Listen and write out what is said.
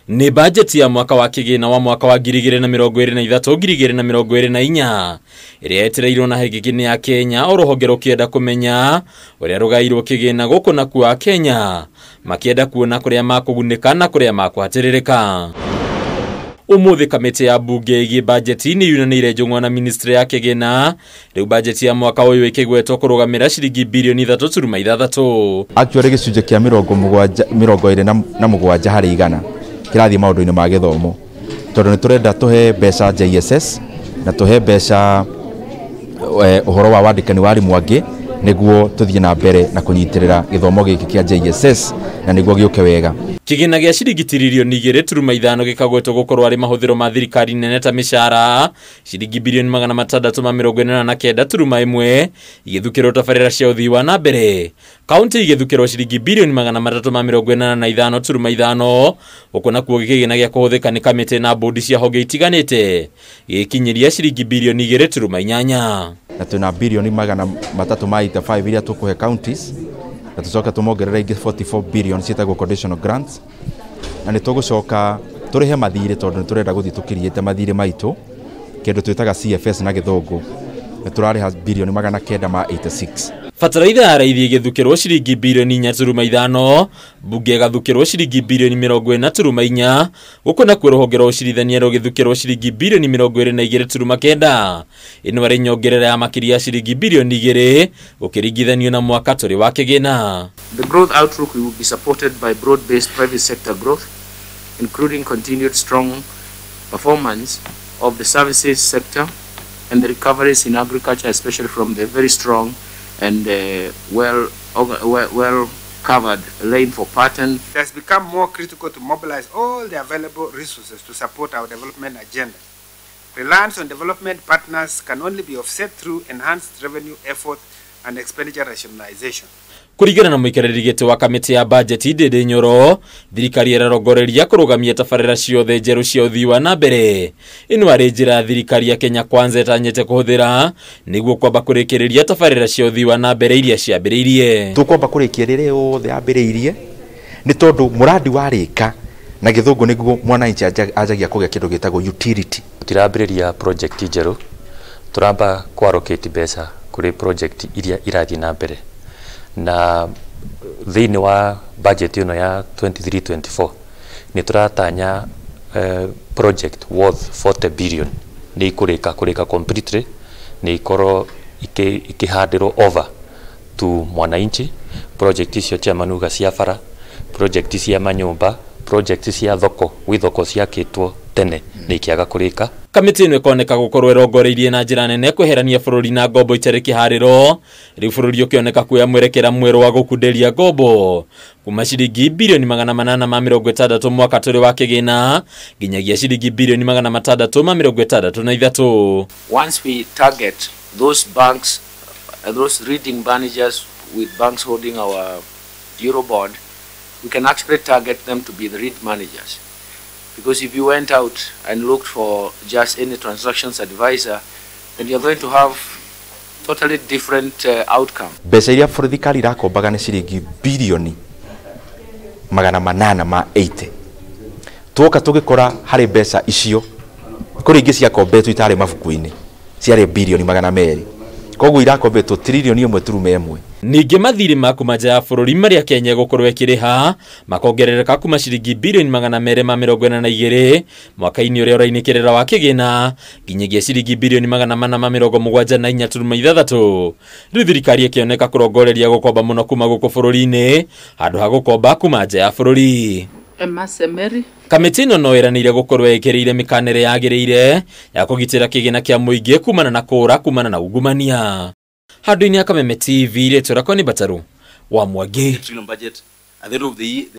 Nĩ bajeti ya mwaka wa kĩgĩna wa mwaka wa 2023 2024 ĩrĩa yetereirwo na hĩgĩkĩ ya Kenya ũrũhonge rũkĩenda kũmenya ũrĩa rũgairwo kĩgĩna gũkũ na kuo Kenya makĩenda kuona kũrĩa makũgunĩka na kũrĩa makũhatĩrĩrĩka. Umuthi kamĩtĩ ya bunge ĩgiĩ bajeti nĩ yunanĩire njũng'wa na ministry ya kĩgĩna rĩu bajeti ya mwaka ũyũ ĩkĩgwetwo kũrũgamĩra ciringi bilioni 3.6. Actually gĩcunjĩ kĩa 27 harĩ igana kĩrathiĩ maũndũ-inĩ ma gĩthomo tondũ nĩ tũrenda tũhe mbeca JSS na tũhe mbeca ũhoro wa wandĩkani wa arimũ angĩ nĩguo tũthiĩ na mbere na kũnyitĩrĩra gĩthomo gĩkĩ kĩa JSS na nĩguo gĩũke wega. Kĩgĩna gĩa ciringi tiririoni 2.5 gĩkagwetwo gũkorwo arĩ mahũthĩro ma thirikari nene ta mĩcara ciringi bilioni 689.1 igĩthukĩrwo tabarĩra cia ũthii wa na mbere, kaunti igĩthukĩrwo ciringi bilioni 385.5 ũkũ nakuo kĩgĩna gĩa kũhũthĩka nĩ kamĩtĩ na bodi cia honge itiganĩte gĩkinyĩria ciringi bilioni 2.8 na twĩna bilioni 385 iria tũkũhe counties na tũcoke tũmongerere ingĩ 44 billion ciĩtagwo conditional grants na nĩ tũgũcoka tũrĩhe mathirĩ tondũ nĩ tũrenda gũthiĩ tũkiriĩte mathirĩ maitũ kĩndũ twĩtaga CFS na gĩthũngũ nĩ tũrarĩha bilioni 986. Bataraitha ya raithi ĩgĩthukĩrwo ciringi bilioni 4.5, bunge ĩgathukĩrwo ciringi bilioni 40.4, gũkũ nakuo rũhonge rwa ũcirithania rũgĩthukĩrwo ciringi bilioni 22.9. Ĩno arĩ nyongerera ya makĩria ya ciringi bilioni 2 gũkĩringithanio na mwaka tũrĩ wa kĩgĩna. The growth outlook will be supported by broad-based private sector growth, including continued strong performance of the services sector and the recoveries in agriculture, especially from the very strong and well covered rainfall pattern. It has become more critical to mobilize all the available resources to support our development agenda. Reliance on development partners can only be offset through enhanced revenue effort and expenditure rationalization. Kũringana na mũikarĩri gĩtĩ wa kamĩtĩ ya bajeti Ndindi Nyoro, thirikari ĩrarongoreria kũrũgamia tabarĩra ciothe njerũ cia ũthii wa na mbere. Ĩno arĩ njĩra ya thirikari ya Kenya Kwanza ĩtanyĩte kũhũthĩra nĩguo kwamba kũrĩkĩrĩria tabarĩra cia ũthii wa na mbere iria ciambĩrĩirie. Tũkwamba kũrĩkia rĩrĩa yothe yambĩrĩirie nĩ tondũ mũrandi warĩka na gĩthũngũ nĩguo mwananchi anjagia kũgĩa kĩndũ gĩtagwo utility. Tũtirambĩrĩria project njerũ, tũramba kũ-allocate mbeca kũrĩ project iria irathiĩ na mbere na thĩinĩ wa budget ĩno ya 23-24 nĩ tũratanya project worth 40 billion nĩ ikũrĩka kũrĩka completely nĩ ikorwo ikĩhandĩrwo over to mwananchi. Project icio chairman uga cia bara, project cia manyũmba, project cia thoko gwĩ thoko ciakĩtwo tene nĩ ikĩaga kũrĩka. Kamĩtĩ ĩno ĩkoneka gũkorwo ĩrongoreirie na njĩra nene kweherania bũrũri na ngombo itarĩ kĩharĩro, rĩu bũrũri ũkĩoneka kuoya mwerekera mwerũ wa gũkunderia ngombo kuma ciringi bilioni 860 mwaka tũrĩ wa kĩgĩna nginyagia ciringi bilioni 663. Once we target those banks, those reading managers with banks holding our Eurobond, we can actually target them to be the read managers. Because if you went out and looked for just any transactions advisor, then you're going to have totally different outcome. Mbeca iria thirikari irakombaga nĩ ciringi bilioni 880. Tuoka tũgĩkora harĩ mbeca icio kũrĩ ingĩ ciakombetwo itarĩ mabuku-inĩ ciarĩ bilioni 200, koguo irakombetwo tiririoni 1.1. Ningĩ mathirĩ ma kuma nja ya bũrũri marĩa Kenya ĩgũkorwo ĩkĩrĩha makongerereka kuma ciringi bilioni 242 mwaka-inĩ ũrĩa ũrainĩkĩrĩra wa kĩgĩna nginyagia ciringi bilioni 474.6. Rĩu thirikari ĩkĩoneka kũrongoreria gũkomba mũno kuma gũkũ bũrũri-inĩ handũ ha gũkomba kuma nja ya bũrũri. Kamĩtĩ ĩno no ĩranĩire gũkorwo ĩkĩrĩire mĩkanĩre yagĩrĩire ya kũgitĩra kĩgĩna kĩa mũingĩ kumana na kũũra kumana na ungumania. Handũ-inĩ ya Kameme TV rĩtwa rĩakwa nĩ Bataru wa Mwangi.